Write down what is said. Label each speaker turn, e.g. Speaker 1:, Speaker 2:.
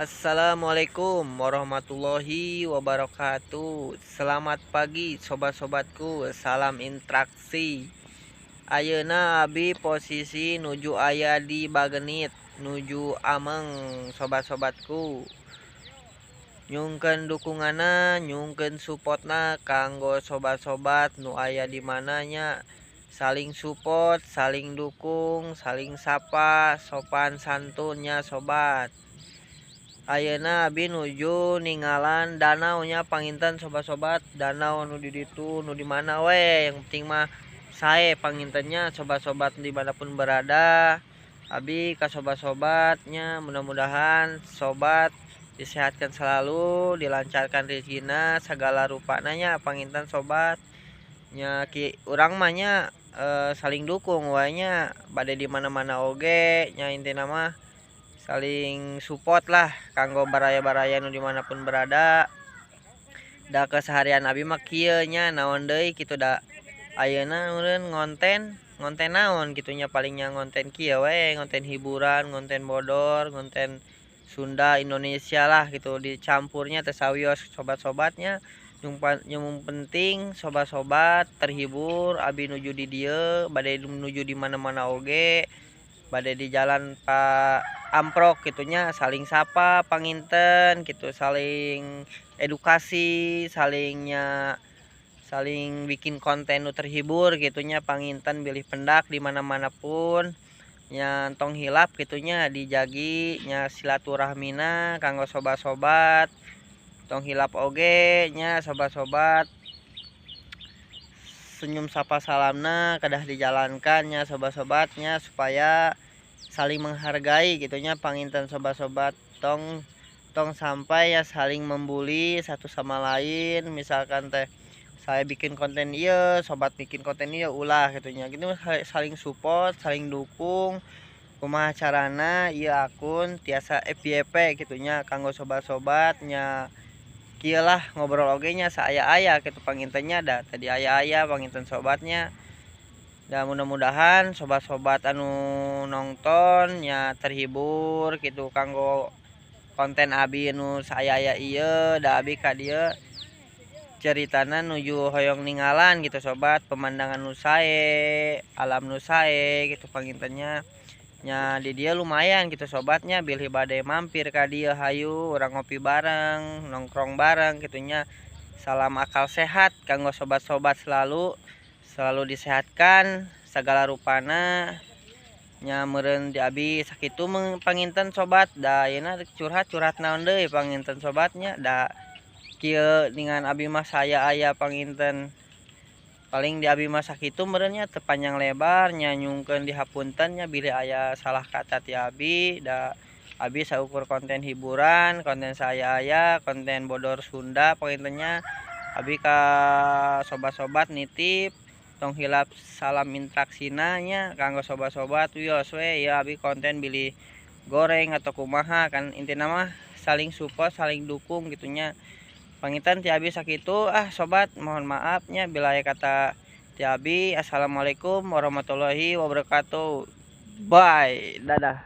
Speaker 1: Assalamualaikum warahmatullahi wabarakatuh. Selamat pagi sobat-sobatku. Salam interaksi. Ayeuna abi posisi nuju aya di Bagenit, nuju ameng sobat-sobatku. Nyungkeun dukunganna, nyungkeun supportna kanggo sobat-sobat nu aya di mananya, saling support, saling dukung, saling sapa, sopan santunnya sobat. Ayeuna abi nuju ningalan danau nya panginten sobat-sobat, danau nu di ditu nu di mana we, yang penting mah sae pangintennya sobat-sobat dimanapun berada. Abi ka sobat-sobatnya, mudah-mudahan sobat disehatkan selalu, dilancarkan rezekina segala rupana nya panginten sobat. Nya ki urang mah nya saling dukung wae nya, bade di mana-mana oge nya, intina mah saling support lah kanggo baraya-baraya nu dimanapun berada. Da keseharian abi mah kieu nya, naon deui kitu, da ayeuna meureun ngonten, ngonten naon kitu nya, palingnya ngonten kieu we, ngonten hiburan, ngonten bodor, ngonten Sunda Indonesia lah gitu, dicampurnya teh sawios sobat-sobatnya. Yang penting sobat-sobat terhibur. Abi nuju di dieu, bade nuju di mana-mana oge, bade di jalan Pak Amprok gitunya, saling sapa panginten gitu, saling edukasi, salingnya saling bikin konten nu terhibur gitunya panginten, bilih pendak di mana-mana pun nya. Tong hilap gitunya dijagi nya silaturahmina kanggo sobat-sobat. Tong hilap oge nya sobat-sobat, senyum sapa salamna kedah dijalankan nya sobat-sobatnya, supaya saling menghargai gitunya panginten sobat-sobat. Tong tong sampai ya saling membuli satu sama lain, misalkan teh saya bikin konten iya, sobat bikin konten iya, ulah gitunya gitu. Saling support, saling dukung, kumaha carana iya akun tiasa FYP gitunya kanggo sobat-sobatnya. Kieu lah ngobrol oge nya, saaya-aya gitu pangintennya, da tadi aya-aya panginten sobatnya. Dan mudah-mudahan sobat-sobat anu nonton nya terhibur gitu kanggo konten abi nu saaya-aya ieu. Da abi ka dieu ceritana nuju hoyong ningalan gitu sobat, pemandangan nu sae, alam nu sae gitu pangintennya nya. Di dieu lumayan gitu sobatnya, bilih bade mampir ka dieu, hayu urang ngopi bareng, nongkrong bareng gitunya. Salam akal sehat kanggo sobat-sobat, selalu selalu disehatkan segala rupana nya. Meureun di abi sakitu panginten sobat, da ayeuna curhat curhat naon deui panginten sobatnya, da kieu dengan abi mah saya aya panginten. Paling di abi mah sakitu meureun nya, teu panjang lebar nya. Nyungkeun dihapunten nya bilih aya salah kata ti abi, da abi saukur konten hiburan, konten saya aya, konten bodor Sunda pangintennya. Abi ka sobat-sobat nitip, tong hilap salam interaksina nya kanggo sobat-sobat. Wios we ya abi konten, bilih goreng atau kumaha kan, intina mah saling support, saling dukung gitunya panginten. Ti abi sakitu ah sobat, mohon maafnya bila aya kata ti abi. Assalamualaikum warahmatullahi wabarakatuh, bye, dadah.